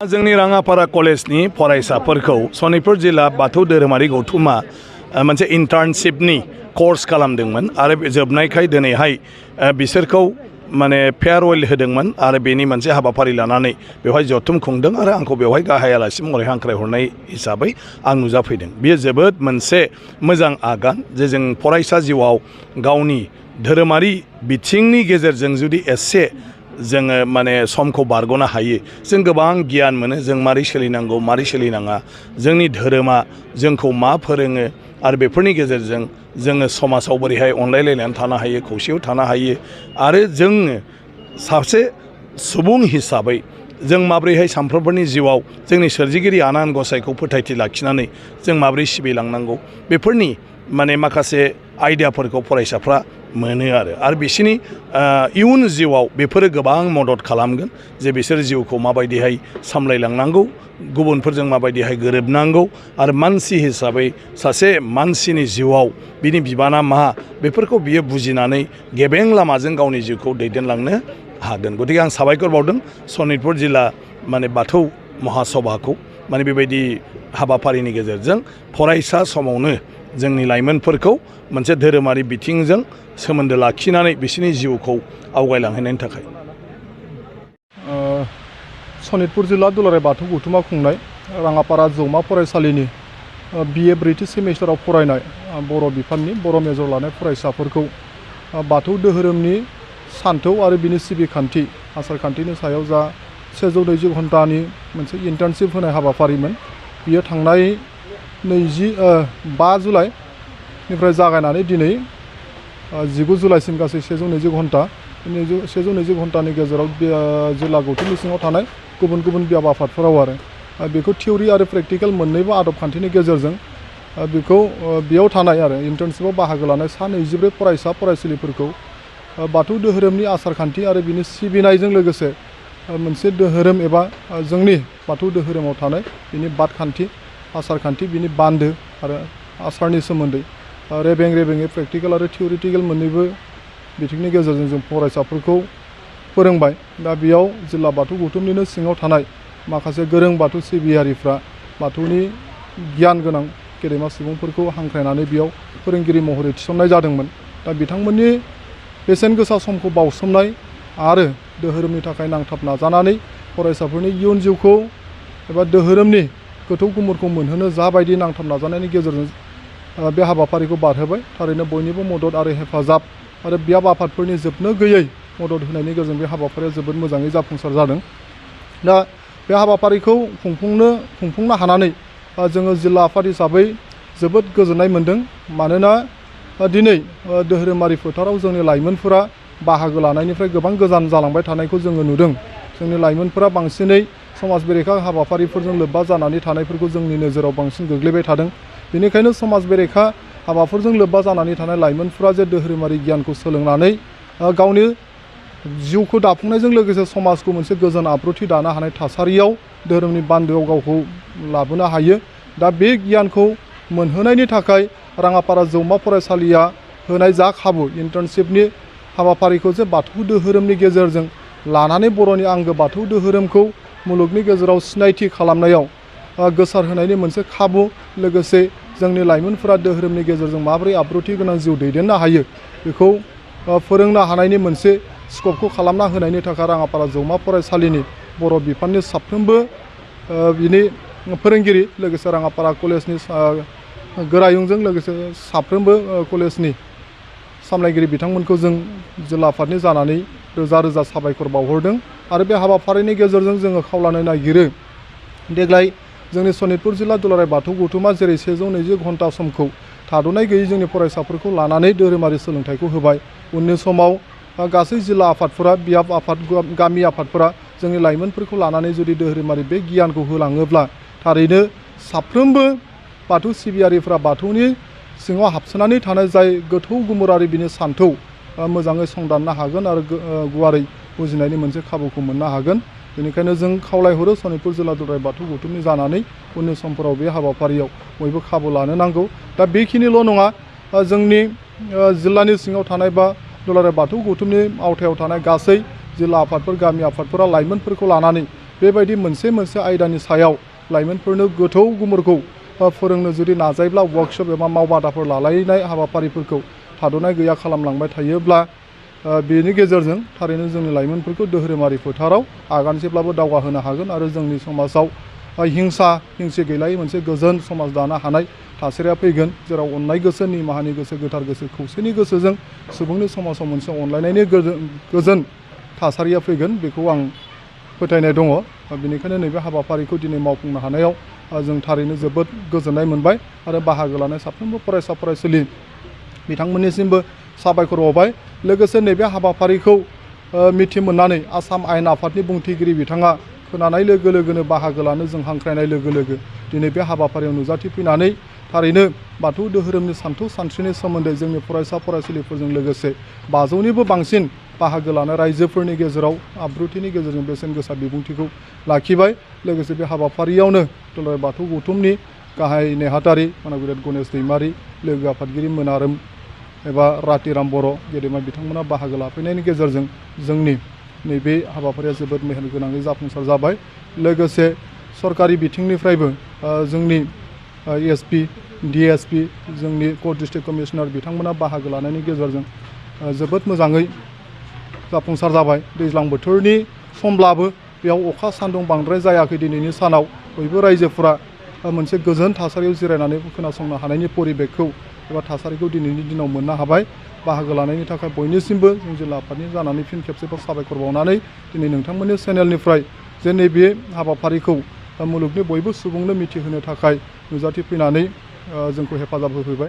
जोंनि राङापारा कलेजनि फरायसाफोरखौ सनितपुर जिल्ला बाथौ धोरोमारि गौथुमा मोनसे इन्टार्नशिपनि कर्स खालामदोंमोन आरो जोबनायखाय दिनैहाय बिसोरखौ माने फेयारवेल होदोंमोन आरो बेनि मोनसे हाबाफारि लानानै बेवहाय जथुम खुंदों आरो आंखौ बेवहाय गाहाय आलासि महरै हांख्रायहरनाय हिसाबै आं नुजाफैदों। बेयो जोबोद मोनसे मोजां आगान जे जों फरायसा जिउआव गावनि धोरोमारि बिथिंनि गेजेरजों जुदि एसे जोङो माने समखौ बारग'नो हायो जों गोबां गियान मोनो जों मारै सोलिनांगौ मारै सोलिनाङा जोंनि धोरोमा जोंखौ मा फोरोङो आरो बेफोरनि गेजेरजों जोङो समाजाव बोरैहाय अनलायलायनानै थानो हायो खौसेयाव थानो हायो आरो जोङो सासे सुबुं हिसाबै जों माब्रैहाय सानफ्रोमबोनि जिउआव जोंनि सोरजिगिरि आनान गसाइखौ फोथायथि लाखिनानै जों माब्रै सिबिलांनांगौ बेफोरनि माने माखासे आइडियाफोरखौ फरायसाफ्रा मोनो आरो बिसोरनि इयुन जिउआव बेफोरो गोबां मदद खालामगोन जे बिसोर जिउखौ माबायदिहाय सामलायलांनांगौ गुबुनफोरजों माबायदिहाय गोरोबनांगौ आरो मानसि हिसाबै सासे मानसिनि जिउआव बिनि बिबाना मा बेफोरखौ बियो बुजिनानै गेबें लामाजों गावनि जिउखौ दैदेनलांनो हागोन। गतिके आं साबायखर बावदों सनितपुर जिल्ला माने बाथौ महासभाखौ माने बेबायदि हाबाफारिनि गेजेरजों फरायसा समावनो जोंनि लाइमोनफोरखौ मोनसे धोरोमारि बिथिंजों सोमोन्दो लाखिनानै बिसोरनि जिउखौ आवगायलांहोनायनि थाखाय सनितपुर जिल्ला दुलाराय बाथौ गौथुमा खुंनाय राङापारा जौमा फरायसालिनि BA ब्रैथि सेमिस्टाराव फरायनाय बर' बिफाननि बर' मेजर लानाय फरायसाफोरखौ बाथौ धोरोमनि सानथौ आरो बिनि सिबिखान्थि आसारखान्थिनि सायाव जा 120 घन्टानि मोनसे इन्टार्नशिप होनाय हाबाफारिमोन बियो थांनाय 5 जुलाइनिफ्राय जागायनानै दिनै 19 जुलाइसिम गासै 120 घन्टा 120 घन्टानि गेजेराव जिल्ला गौथुमनि सिङाव थानाय गुबुन गुबुन बियाब आफादफोराव आरो बेखौ थियरि आरो प्रेक्टिकेल मोननैबो आदब खान्थिनि गेजेरजों बेखौ बेयाव थानाय आरो इन्टार्नशिपआव बाहागो लानाय 24 फरायसा फरायसुलिफोरखौ बाथौ धोरोमनि आसारखान्थि आरो बिनि सिबिनायजों लोगोसे मोनसे धोरोम एबा जोंनि बाथौ धोरोमाव थानाय बिनि बादखान्थि आसारखान्थि बिनि बान्दो आरो आसारनि सोमोन्दै रेबेङै प्रेक्टिकेल आरो थियरिटिकेल मोननैबो बिथिंनि गेजेरजों जों फरायसाफोरखौ फोरोंबाय। दा बेयाव जिल्ला बाथौ गौथुमनिनो सिङाव थानाय माखासे गोरों बाथौ सिबियारिफ्रा बाथौनि गियान गोनां गेदेमा सुबुंफोरखौ हांख्रायनानै बेयाव फोरोंगिरि महरै थिसननाय जादोंमोन। दा बिथांमोननि बेसेन गोसा समखौ बावसोमनाय आरो धोरोमनि थाखाय नांथाब नाजानानै फरायसाफोरनि इयुन जिउखौ एबा धोरोमनि गोथौ गुमुरखौ मोनहोनो जाबायदि नांथाब नाजानायनि गेजेरजों बे हाबाफारिखौ बारहोबाय। थारैनो बयनिबो मदद आरो हेफाजाब आरो बियाब आफादफोरनि जोबनो गैयै मदद होनायनि गेजेरजों बे हाबाफारिया जोबोद मोजाङै जाफुंसार जादों। दा बे हाबाफारिखौ खुंफुंनो हानानै जोङो जिल्ला आफाद हिसाबै जोबोद गोजोननाय मोन्दों। मानोना दिनै धोरोमारि फोथाराव जोंनि लाइमोनफोरा बाहागो लानायनिफ्राय गोबां गोजान जालांबाय थानायखौ जोङो नुदों। जोंनि लाइमोनफोरा बांसिनै समाज बेरेखा हाबाफारिफोरजों लोब्बा जानानै थानायफोरखौ जोंनि नोजोराव बांसिन गोग्लैबाय थादों। बेनिखायनो समाज बेरेखा हाबाफोरजों लोब्बा जानानै थानाय लाइमोनफोरा जे धोरोमारि गियानखौ सोलोंनानै गावनि जिउखौ दाफुंनायजों लोगोसे समाजखौ मोनसे गोजोन आब्रुथि दानो हानाय थासारियाव धोरोमनि बान्दोआव गावखौ लाबोनो हायो। दा बे गियानखौ मोनहोनायनि थाखाय राङापारा जौमा फरायसालिया होनाय जा खाबु इन्टार्नशिपनि हाबाफारिखौ जे बाथौ धोरोमनि गेजेरजों लानानै बर'नि आंगो बाथौ धोरोमखौ मुलुगनि गेजेराव सिनायथि खालामनायाव गोसार होनायनि मोनसे खाबु लोगोसे जोंनि लाइमोनफोरा धोरोमनि गेजेरजों माबोरै आब्रुथि गोनां जिउ दैदेननो हायो बेखौ फोरोंनो हानायनि मोनसे स्कपखौ खालामना होनायनि थाखाय राङापारा जौमा फरायसालिनि बर' बिफाननि साफ्रोमबो बिनि फोरोंगिरि लोगोसे राङापारा कलेजनि गोरायुंजों लोगोसे साफ्रोमबो कलेजनि सामलायगिरि बिथांमोनखौ जों जिल्ला आफादनि जानानै रोजा रोजा साबायखर बावहरदों। आरो बे हाबाफारिनि गेजेरजों जोङो खावलायनो नागिरो देग्लाय जोंनि सनितपुर जिल्ला दुलाराय बाथौ गौथुमा जेरै 120 घन्टा समखौ थाद'नाय गैयै जोंनि फरायसाफोरखौ लानानै धोरोमारि सोलोंथाइखौ होबाय। उननि समाव गासै जिल्ला आफादफोरा बियाब आफाद गामि आफादफोरा जोंनि लाइमोनफोरखौ लानानै जुदि धोरोमारि बे गियानखौ होलाङोब्ला थारैनो साफ्रोमबो बाथौ सिबियारिफ्रा बाथौनि सिङाव हाबसोनानै थानाय जाय गोथौ गुमुरारि बिनि सान्थौ मोजाङै संदाननो हागोन आरो गुवारै बुजिनायनि मोनसे खाबुखौ मोननो हागोन। बेनिखायनो जों खावलायहरो सनितपुर जिल्ला दुलाराय बाथौ गौथुमनि जानानै उननि समफोराव बे हाबाफारियाव बयबो खाबु लानो नांगौ। दा बेखिनिल' नङा जोंनि जिल्लानि सिङाव थानाय बा दुलाराय बाथौ गौथुमनि आवथायाव थानाय गासै जिल्ला आफादफोर गामि आफादफोरा लाइमोनफोरखौ लानानै बेबायदि मोनसे मोनसे आयदानि सायाव लाइमोनफोरनो गोथौ गुमुरखौ फोरोंनो जुदि नाजायोब्ला वर्कशप एबा मावबादाफोर लालायनाय हाबाफारिफोरखौ थाद'नाय गैया खालामलांबाय थायोब्ला बेनि गेजेरजों थारैनो जोंनि लाइमोनफोरखौ धोरोमारि फोथाराव आगानसेब्लाबो दावगाहोनो हागोन आरो जोंनि समाजाव हिंसा गैलायै मोनसे गोजोन समाज दानो हानाय थासारिया फैगोन, जेराव अननाय गोसो, निमाहानि गोसो, गोथार गोसो, खौसेनि गोसोजों सुबुंनि समाजाव मोनसे अनलायनायनि गोजोन थासारिया फैगोन, बेखौ आं फोथायनाय दङ। बेनिखायनो नैबे हाबाफारिखौ दिनै मावफुंनो हानायाव जों थारैनो जोबोद गोजोननाय मोनबाय आरो बाहागो लानाय साफ्रोमबो फरायसा फरायसुलि बिथांमोननिसिमबो साबायखर बावबाय। लोगोसे नैबे हाबाफारिखौ मिथि मोननानै आसाम आयेन आफादनि बुंथिगिरि बिथाङा खोनानाय लोगो लोगोनो बाहागो लानो जों हांख्रायनाय लोगो लोगो दिनै बे हाबाफारियाव नुजाथिफैनानै थारैनो बाथौ धोरोमनि सानथौ सानस्रिनि सोमोन्दै जोंनि फरायसा फरायसुलिफोरजों लोगोसे 500निबो बांसिन बाहागो लानाय रायजोफोरनि गेजेराव आब्रुथिनि गेजेरजों बेसेन गोसा बिबुंथिखौ लाखिबाय। लोगोसे बे हाबाफारियावनो दुलाराय बाथौ गौथुमनि गाहाय नेहाथारि मानबिराद गणेश दैमारि, लोगो आफादगिरि मोनारोम एबा रातिराम बर' गेदेमा बिथांमोना बाहागो लाफैनायनि गेजेरजों जोंनि नैबे हाबाफारिया जोबोद मेहेरगोनाङै जाफुंसार जाबाय। लोगोसे सरकारि बिथिंनिफ्रायबो जोंनि एसपि, डिएसपि, जोंनि क'र्ट डिस्ट्रिक्ट कमिशनार बिथांमोना बाहागो लानायनि गेजेरजों जोबोद मोजाङै जाफुंसार जाबाय। दैज्लां बोथोरनि समब्लाबो बेयाव अखा सान्दुं बांद्राय जायाखै। दिनैनि सानाव बयबो रायजोफोरा मोनसे गोजोन थासारियाव जिरायनानै खोनासंनो हानायनि परिबेकखौ एबा थासारिखौ दिनैनि दिनाव मोननो हाबाय। बाहागो लानायनि थाखाय बयनिसिमबो जों जिल्ला आफादनि जानानै फिन खेबसेबाव साबायखर बावनानै दिनै नोंथांमोननि चेनेलनिफ्राय जे नैबे हाबाफारिखौ मुलुगनि बयबो सुबुंनो मिथिहोनो थाखाय नुजाथिफैनानै जोंखौ हेफाजाब होफैबाय।